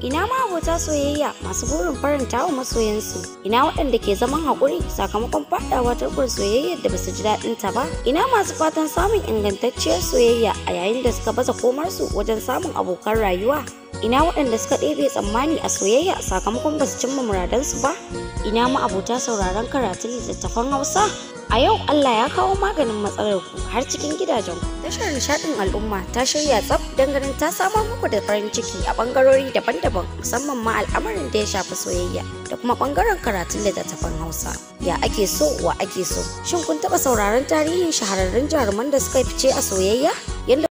Ina ma abota soyayya masu burin faranta wa masoyansu? Ina waɗanda ke zaman haƙuri sakamakon faɗawa tarkon soyayyar da basu ji daɗin ta ba? Ina masu fatan samun ingantacciyar soyayya a yayin da suka baza komarsu wajen samun abokan rayuwa? Ina waɗanda suka ɗebe tsammani a soyayya sakamakon basu cimma muradansu ba? Ina ma abota sauraron karatun littattafan Hausa? A yau Allah ya kawo maganin matsalar ku har cikin gidajen ku. Tashar nishaɗin al'umma ta shirya tsaf don ganin ta samar muku da farin ciki a ɓangarori daban-daban, musamman ma al'amarin da ya shafi soyayya da kuma ɓangaren karatun littattafan Hausa. Ya ake so wa ake so? Shin kun taɓa sauraron tarihin shahararrun jaruman da suka fice a soyayya? Yanda